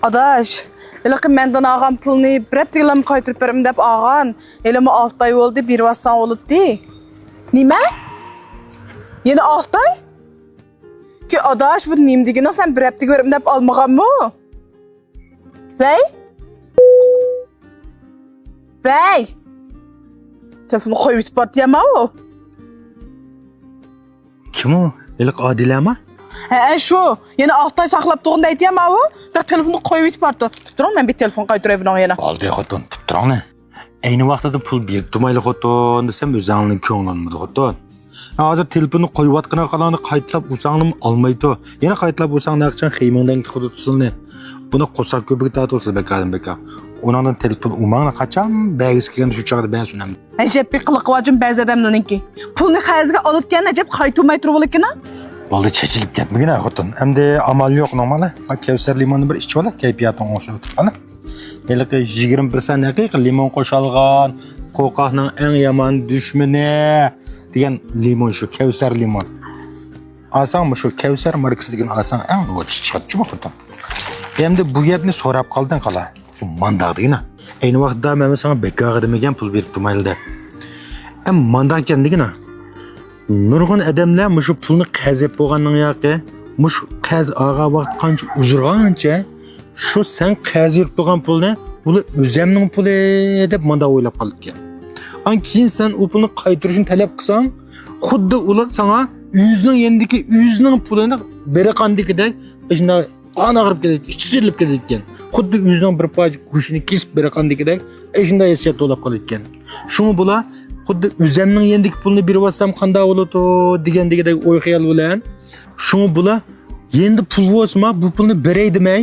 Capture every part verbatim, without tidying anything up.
ئاداش، ھېلىقى مەندىن ئالغان پۇلنى بىر ھەپتىگىلا قايتۇرۇپ بېرىمەن دەپ ئالغان. ھېلىمۇ ئالتە ئاي بولدى، بېرىۋاتساڭ بولاتتى. نېمە؟ يەنە ئالتە ئاي؟ كى ئاداش، بۇ نېمە دېگىنىڭ؟ سەن بىر ھەپتىگە بېرىمەن دەپ ئالمىغانمۇ؟ ۋەي؟ ۋەي! تېلېفوننى قويۇۋېتىپ بارتى يا ماۋۇ. كىم ئۇ؟ ھېلىقى ئادىلەما؟ ھەئە، شۇ. يەنە ئالتە ئاي ساقلاپ تۇرغىن دەيتتى يا ماۋۇ. بىراق تېلېفوننى قويۇۋېتىپ بارتى. تۇرۇڭ، مەن بىر تېلېفون قايتۇراي بۇنىڭغا يەنە. بولدى خوتۇن، تۇرۇڭ. ئەينى ۋاقتىدا پۇل بېرىپ تۇرمايلى خوتۇن دېسەم، ئۆزۈڭنىڭ كۆڭلى ئۇنىمىدى خوتۇن. ھازىر تېلېفوننى قويۇۋاتقىنىغا قاراڭ، قايتىلاپ ئۇرساڭلىمۇ ئالمايدۇ. يەنە قايتىلاپ ئۇرساڭ نەقچەڭ خېيىڭدىن كېتىدۇ تۇزۇلنى. بۇنى قورساق كۆپۈكى تارتىۋالسا بەكاردىن بەكار. ئۇنىڭدىن تېلېفون ئۇرماڭلار، قاچان بەرگۈسى كەلگەندە شۇ چاغدا بەرسۇن ئەمدى. ئەجەب بىر قىلىقى بار جۇمۇ بەزى ئادەملەرنىڭكى. پۇلنى قەرزگە ئالىدىكەن، ئەجەب قايتۇرماي تۇرۇۋالىدىكەن. بولدى، چېچىلىپ كەتمىگىن ھە خوتۇن. ئەمدى ئامال يوق نورمال. ما كەۋسەر لىموننى بىر ئىچىۋال، كەيپىياتىڭ ئوڭشىلىپ قالا. ھېلىقى يىگىرمە بىر سان ھەقىقىي لىمون قوشالغان، قورقاقنىڭ ئەڭ يامان دۈشمىنى دېگەن لىمون شۇ، كەۋسەر لىمون. ئالساڭ مۇشۇ كەۋسەر ماركىسىدىكىنى ئالساڭ ئەڭ نوچىسى چىقاتتىچۇ بۇ خوتۇن. ئەمدى بۇ گەپنى سوراپ قالدىڭ قالا. بۇ مانداق دېگىنە. ئەينى ۋاقىتتا مەن ساڭا بەكار دېمىگەن پۇل بېرىپ تۇرمايلى دەپ. ئەم مانداق ئىكەن دېگىنە. نۇرغۇن ئادەملەر مۇشۇ پۇلنى قەرز ئېلىپ بولغاندىن ياقى، مۇشۇ قەرز ئالغان ۋاقىت قانچە ئۇزارغانچە، شۇ سەن قەرز ئېلىپ تۇرغان پۇلنى ئۇلار ئۆزەمنىڭ پۇلى دەپ مانداق ئويلاپ قالىدىكەن. ئان كېيىن سەن ئۇ پۇلنى قايتۇرۇشنى تەلەپ قىلساڭ، خۇددى ئۇلار ساڭا ئۆزىنىڭ يېنىدىكى ئۆزىنىڭ پۇلىنى بېرىۋاتقاندىكىدەك، شۇنداق قان ئاغرىپ كېتىدىكەن، ئىچى سىرىلىپ كېتىدىكەن. خۇددى ئۆزىنىڭ بىر پارچە گۆشىنى كېسىپ بېرىۋاتقاندىكىدەك، شۇنداق ھېسسىيات بولۇپ قالىدىكەن. شۇڭا بۇلار خۇددى ئۆزەمنىڭ يېنىدىكى پۇلنى بېرىۋاتسام قانداق بولىدۇ دېگەندىكىدەك ئوي خىيال بىلەن. شۇڭا بۇلار يېنىدا پۇل بولسىمۇ، بۇ پۇلنى بېرەي دېمەي،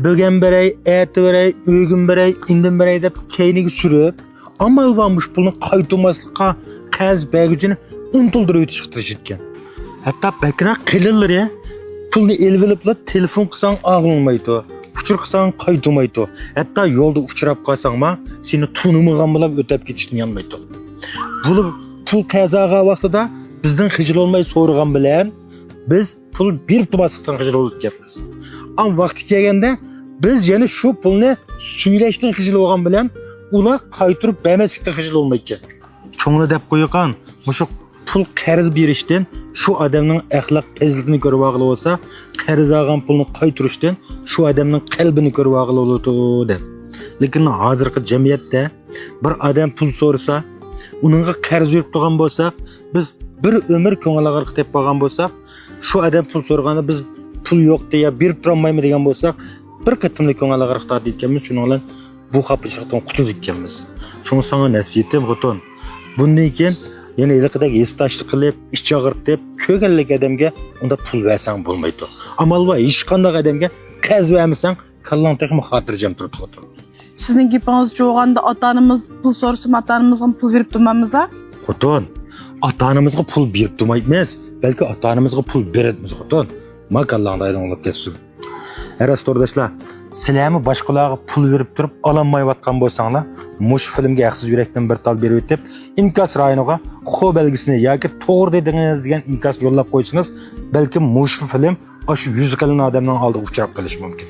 بۈگۈن بېرەي، ئەتە بېرەي، ئۆگۈن بېرەي، ئىندىن بېرەي دەپ كەينىگە سۈرۈپ، ئامال بار مۇشۇ پۇلنى قايتۇرماسلىققا قەرز بەرگۈچىنى ئۇنتۇلدۇرۇۋېتىشكە تىرىشىدىكەن. ھەتتا بەكرەك قېلىنلىرى پۇلنى ئېلىۋېلىپلا تېلېفون قىلساڭ ئاغرىنمايدۇ، ئۇچۇر قىلساڭ قايتۇرمايدۇ. ھەتتا يولدا ئۇچراپ قالساڭمۇ سېنى تونۇمىغان بولۇپ ئۆتۈپ كېتىشتىن يانمايدۇ. بۇلار پۇل قەرز ئالغان ۋاقتىدا بىزدىن خىجىل بولماي سورىغان بىلەن بىز پۇل بېرىپ تۇرماسلىقتىن خىجىل بولۇپ كەتمىز. ئەمما ۋاقتى كەلگەندە بىز يەنە شۇ پۇلنى سۈيلەشتىن خىجىل بولغان بىلەن ئۇلار قايتۇرۇپ بەرمەسلىكتىن خىجىل بولمايدىكەن. چوڭلار دەپ قويغان مۇشۇ پۇل قەرز بېرىشتىن شۇ ئادەمنىڭ ئەخلاق پەزىلىتىنى كۆرۈۋالغىلى بولسا، قەرز ئالغان پۇلنى قايتۇرۇشتىن شۇ ئادەمنىڭ قەلبىنى كۆرۈۋالغىلى بولىدۇ دەپ. لېكىن ھازىرقى جەمئىيەتتە بىر ئادەم پۇل سورىسا، ئۇنىڭغا قەرز بېرىپ تۇرغان بولساق، بىز بىر ئۆمۈر كۆڭۈل ئاغرىقى تېپىپ قالغان بولساق، شۇ ئادەم پۇل سورىغاندا بىز پۇل يوق دېيە بېرىپ تۇرالمايمەن دېگەن بولساق، بىر قېتىملا كۆڭۈل ئاغرىق تارتىدىكەنمىز، شۇنىڭ بىلەن بۇ خاپىچىلىقتىن قۇتۇلىدىكەنمىز. شۇڭا ساڭا نەسىھىتىم خوتۇن، بۇندىن كېيىن يەنە ھېلىقىدەك ھېسداشلىق قىلىپ، ئىچ ئاغرىتىپ، كۆرگەنلىك ئادەمگە ئۇنداق پۇل بەرسەڭ بولمايدۇ. ئامال بار، ھېچقانداق ئادەمگە قەرز بەرمىسەڭ، كاللاڭ تېخىمۇ خاتىرجەم تۇرىدۇ خوتۇن. سىزنىڭ گېپىڭىزچە بولغاندا، ئاتا-ئانىمىز پۇل سورىسىمۇ، ئاتا-ئانىمىزغا پۇل بېرىپ تۇرمامىز-ھە؟ خوتۇن، ئاتا-ئانىمىزغا پۇل بېرىپ تۇرمايمىز، بەلكى ئاتا-ئانىمىزغا پۇل بېرىدىمىز خوتۇن. ما كاللاڭدا ئايدىڭ بولۇپ كەتسۇن. ھە راست تورداشلار، سىلەرمۇ باشقىلارغا پۇل بېرىپ تۇرۇپ ئالالمايۋاتقان بولساڭلار، مۇشۇ فىلىمگە ھەقسىز يۈرەكتىن بىر تال بېرىۋېتىپ، ئىنكاس رايونىغا خو بەلگىسىنى ياكى توغرا دېدىڭىز دېگەن ئىنكاس يوللاپ قويسىڭىز، بەلكىم مۇشۇ فىلىم ئاشۇ يۈز قېلىن ئادەمنىڭ ئالدىغا ئۇچراپ قېلىشى مۇمكىن.